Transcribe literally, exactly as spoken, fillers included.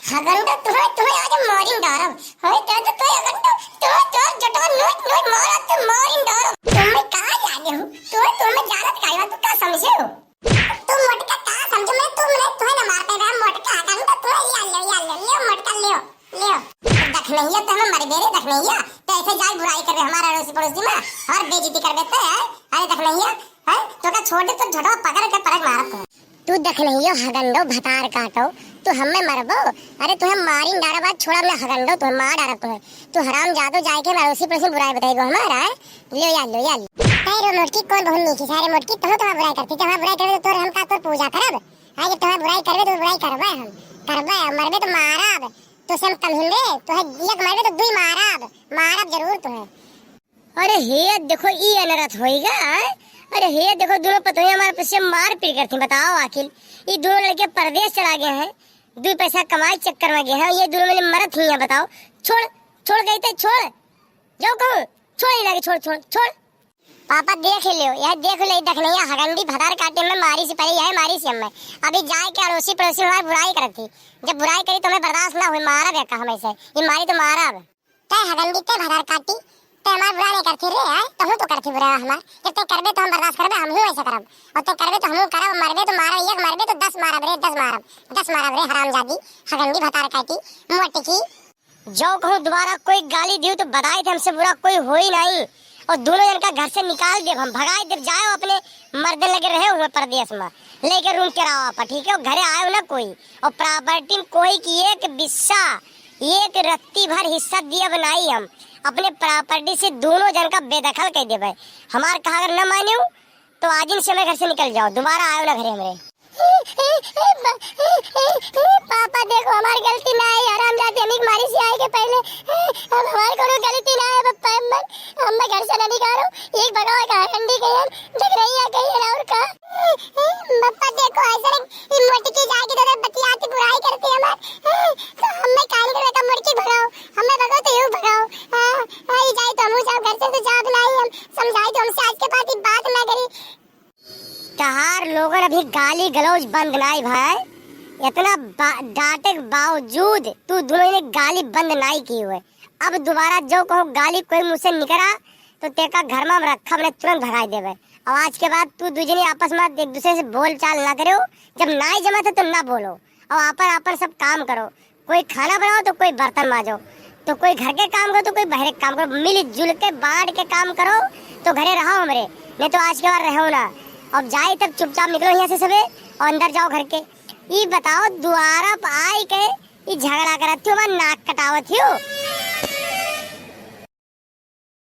हगंडो, तुम्हें, तुम्हें आज मारिन डारब। होय, तो, तो, तो हगंडो, तुम्हें, तो जटवा नोच, नोच मारब, तो मारिन डारब। तुम्हें कहाँ जाने हो? तुम्हें, तुम्हें जानत का है, तू का समझे हो? तू मोटका का समझो, मैं, तू, मैं तुम्हें ना मार पाएगा, मोटका हगंडो, तुम्हें लिया, लियो, लिया, लियो, लियो, मोटका, लियो, लियो। दखनैया, तो हमें मरबे रे दखनैया, तो ऐसे जाए बुराई करबे हमारे अड़ोसी पड़ोसी में, और बेइज्जती करबे तो है। अरे दखनैया, हैं? तो का छोड़ दे, तो झटवा पकड़ के पटक मारब तो। तू दखनैयो हगंडो भतार काटो, तू हमें मरबो? अरे तुहे मारिन डारब आज, छोड़ब ना हगंडो, तुहे मार डारब तुहे। तू हरामजादो जाए के अड़ोसी पड़ोसी बुराई बताएगो हमारा, हैं? लियो या, लियो या, लियो। कह रो मोटकी कौन बहुत नीची सारे मोटकी, तहु तो बुराई करती, तो बुराई करबे तो तोर हम का तोर पूजा करब? हाँ, जब तुहे बुराई करबे तो बुराई करबे हम, करबे, मरबे तो मारब, तो से हम कम हिंदे, तो है एक मरबे तो दुई मारब, मारब जरूर तो है। अरे हे देखो, ई अनरथ होइगा, हैं? अरे हे देखो, दुनो पतोहिया हमारे पीछे मारपीट करती, बताओ आखिर। ई दुनो लड़के परदेस चला गए हैं, दुई पैसा कमाए चक्कर में गए हैं, ये दुनो मिले मरत ही हैं, बताओ। छोड़, छोड़ गई थे, छोड़। जाओ कहूँ, छोड़ ही लगे, छोड़, छोड़, छोड़। पापा देख लियो, यह देख ले, दखनैया हगंडी भतार काटे में मारी से पहले यह मारी से हमें। अभी जाए के अड़ोसी पड़ोसी हमारी बुराई करती, जब बुराई करी तो हमें बर्दाश्त ना हुई, मारब या का हम ऐसे, ये मारी तो मारब। तै हगंडी, तै भतार काटी, तै हमार बुरा नहीं करती रे, हैं? तहूँ तो करती बुरा हमार। जब तै करबे तो हम बर्दाश्त करबे, हमहूँ ऐसे करब। और तै करबे तो हमहूँ करब, मरबे तो मारब, एक मरबे तो दस मारब रे, दस मारब, दस मारब रे, हरामजादी, हगंडी भतार काटी, मोटकी। जो कहूँ दोबारा कोई गाली दियो तो बताई थे हमसे बुरा कोई होई नहीं। और दुनो जन का घर से निकाल देब हम, भगाई देब, जाओ अपने मर्दन लगे रहे हुए परदेस में, लेके रूम किरावा पर, ठीक है? घरे आयो ना कोई, और property में कोई की एक बिस्सा, एक रत्ती भर हिस्सा दियब नाई हम। अपने property से दुनो जन का बेदखल कर देबे। हमार कहा अगर न मान्यो तो आजिन से हमारे घर से निकल जाओ, दोबारा आयो ना घरे हमरे। पापा देखो, हमार गलती ना है, हरामजादे हमी के मारी से आए के पहले, अब हमार कोनो गलती ना है, पापा हम, हम घर से ना निकालो, एक भगाओ, एक हगंडी कहियन, दखनैया कहियन, और का? पापा देखो, ऐसे ई मोटकी जाएगी तो बतियाती बुराई करती हमार, तो हमें काहे नहीं का मोटकी भगाओ, हमें भगाओ तो यूं भगाओ, हाँ, हाँ, ई जाए तो हम जाओ घर से, तो जाब नहीं हम, समझाई तो हमसे आज के बाद ई बात ना करी। तहार लोगन अभी गाली गलौज बंद नाई भाई, इतना बा-, डांटे के बावजूद तू दुनो जने गाली बंद नाई की हुए। अब दोबारा जो कहो गाली कोई मुँह से निकरा तो तेका घर में हम रखब नहीं, तुरंत भगाई देबे। और आज के बाद तू दुई जने आपस में एक दूसरे से बोल चाल ना करो, जब नाई जमत है तो ना बोलो, और आपन आपन सब काम करो। कोई खाना बनाओ तो कोई बर्तन माजो, तो कोई घर के काम करो तो कोई बहरे के काम करो, मिलजुल के बांट के काम करो तो घरे रहो हमरे, नहीं तो आज के बाद रहो ना। अब जाए तब चुपचाप निकलो यहाँ से सबे और अंदर जाओ घर के। ई बताओ दुआरा प आई के ई झगड़ा करत थियो, हमार नाक कटावत थियो।